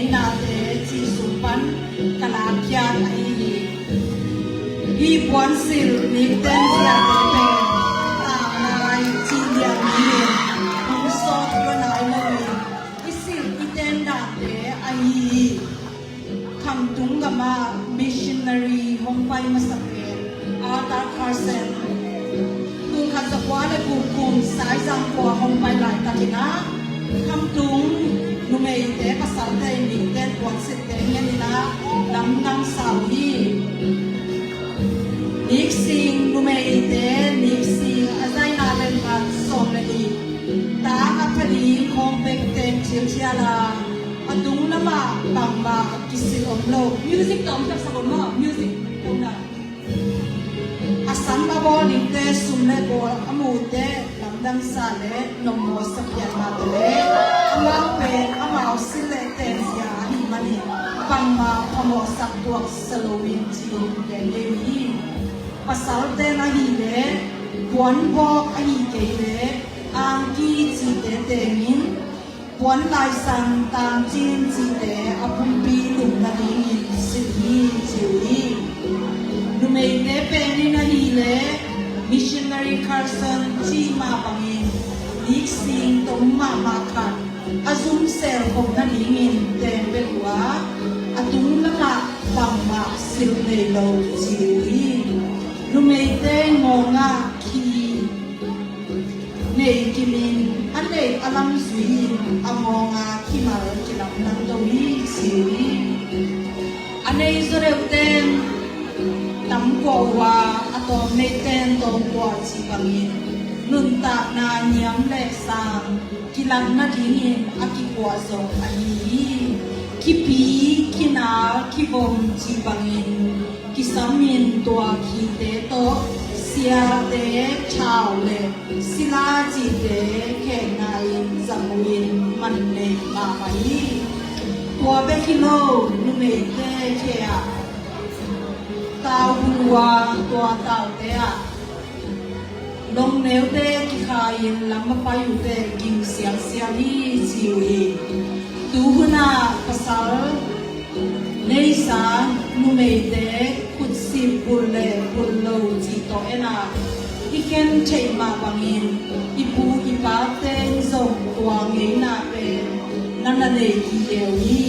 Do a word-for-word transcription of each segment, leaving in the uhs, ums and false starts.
Nate cih sung pan ka lakkhiat ahi hi. Hih puansilh nikten ziate pen tanglai cih lian dingin hong sawt lua nai lo hi. I silh i ten dante ahi hi. Khamtung gamah missionary hong pai masa pen Arthur Carson, tul khat za kua le guk kum Saizang khua hong pai laitakin ah, khamtung numeite pasalte nikten puansilhte ngenin ah lamdang sa uh hi. Niksing numeite, niksing a zaina le khat sawm le nih, ta a pha ding khawng bek teng thilthial a, a tung lamah bangmah kisil om lo. Music tawm taksak om maw? Music tawm na. A sam a bawl dingte, sum le bawl a mute, lamdang sa le nopmawh sa pian mah tawh le, amau pen amau silh le tenzia ahih manin bangmah phamawhsak tuak sa lo in ci-in gen ding hi. Pasalten ahih leh puanbawk ahih kei leh angki cihte tengin, puan laisan tangcin cihte a pumpi lum nadingin silh hi ci uh hi. Numeite pen in ahih leh missionary Carson cih mah bangin niksing tom mahmah khat a zum selkhop nadingin teng bek uh a, a tung lamah bangmah silh nei lo ci uh hi. Numeite ngawngah khi nei kimin, a neih a lam zui-in a ngawngah kimal kilamdang lo hi ci uh hi. A nei zaw deuhten tam kuah uh a, a tawm neihten tawm kuah cih bangin nuntakna niam le sang kilang nadingin a kikuah zong ahi hi. Kipi, kinal, kivom cih bangin kisamin tua khite tawh siate, thau le sila cihte khekna-in zang uh in man nei mahmah hi. Tua bek hi lo, numeite khe ah tau bul uh a, tua taute ah longneute kikhai-in lam a pai uhte gim sialsial hi ci uh hi. Tuhun ah pasal neisa numeite khutsip bul le bul lo cih tawh en a, i khen theih mah bangin i pu i paten zong tua ngeina pen na na nei kei uh hi.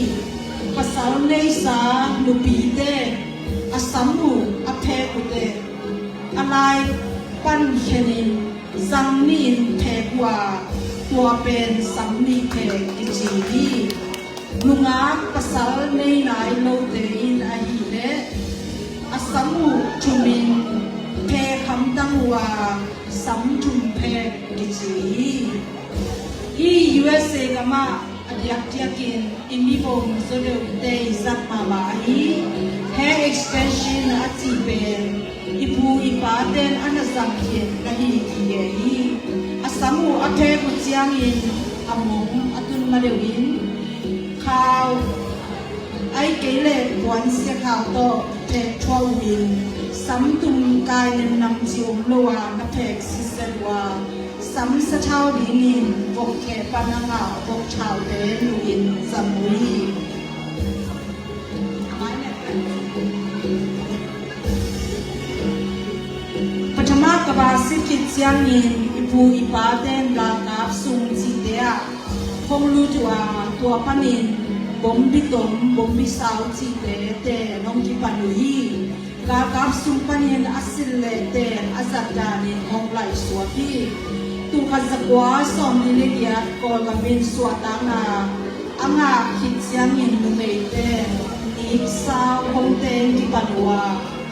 Pasal neisa nupite a sam uh a phek uhte a lai pan khenin zang nih in phek uh a, tua pen sam nih phek kici hi. Nungak pasal nei nai lote in ahih leh a sam uh thumin phek hamtang uh a, sam thum phek kici hi. Hih U S A gamah a diakdiakin i mivom zaw deuhte i zat mahmah ahi hair extension a cih pen i pu i paten a na zang khin na hi kige hi. A sam uh a phek uh ciangin a mong a tun ma deuhin khau, ahih kei leh puan siakhau tawh phek thuah uh in, sam tum kai nemnam ci om lo a na phek sitset uh a, sam sathau dingin vok khe pan a ngah vok thaute nuh in zam uh hi. Pathama kaba sit khit ciangin i pu i paten galkap sung cihte ah hong lut uh a, tua panin bombi tom, bombi sau cihte ten hong kipan uh hi. Galkap sung panin a silh leh ten a zat danin hong laisuak hi. Tul khat za kua sawmli le giat Kawlgam in suahtakna a ngah khit ciangin numeite nik sau hong ten kipan uh a,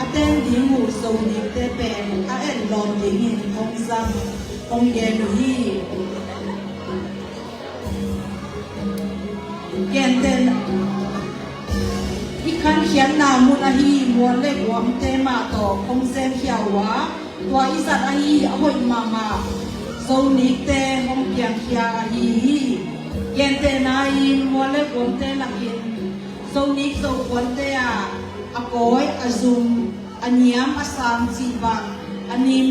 a ten ding uh Zo nikte pen a etlawm dingin hong zang hong gen uh hi. Gentehna in, i khankhiatna mun ahi mual le guamte mah tawh hong zemkhia uh a, tua i zat ahi a hoih mahmah Zo nikte hong piangkhia ahi hi. Gentehna in mual le guamte lakin Zo nik Zo puante ah a kawi, a zum, a niam, a sang cih bang a nim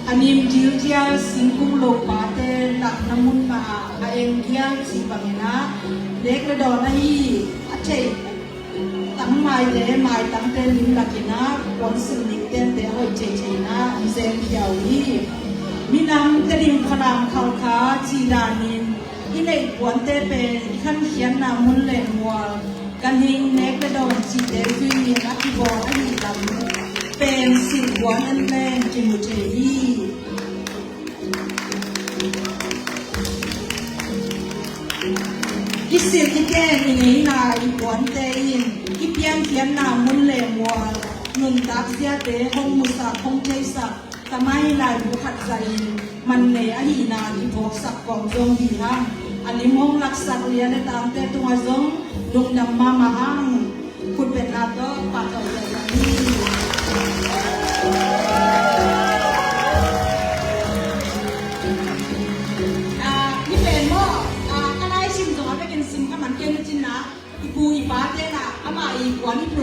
A nim dildil singkung lopate lakna mun mah a eng gial cih bangin ah nek le dawn ahi a theih tangmaite, maitangte lim lakin ah puansilh nik tente hoih theihtheihna om zen phiau hi. Minam Tedim Falam Khalkha cih danin i neih puante pen i khankhiatna mun le mual, ganhing, nek le dawn cihte zuiin a kibawl ahih lam pen silh puan en leng kimu thei hi. I silh i ken i ngeina i puante in i piankhiatna mun le mual, nuntak ziate hong musak, hong theisak, tamai laibu khat zahin man nei ahihna kiphawksak kawm zong hi hang. A lim hong laksak lia le tangte tungah zong lungdam mahmah hang. Khutbetna tawh pahtawi zong hi. Ah, hih pen maw, ah, ka laisim zong a bekin sim ka man kei na cin na, i pu i pate na, amah i kuan i pu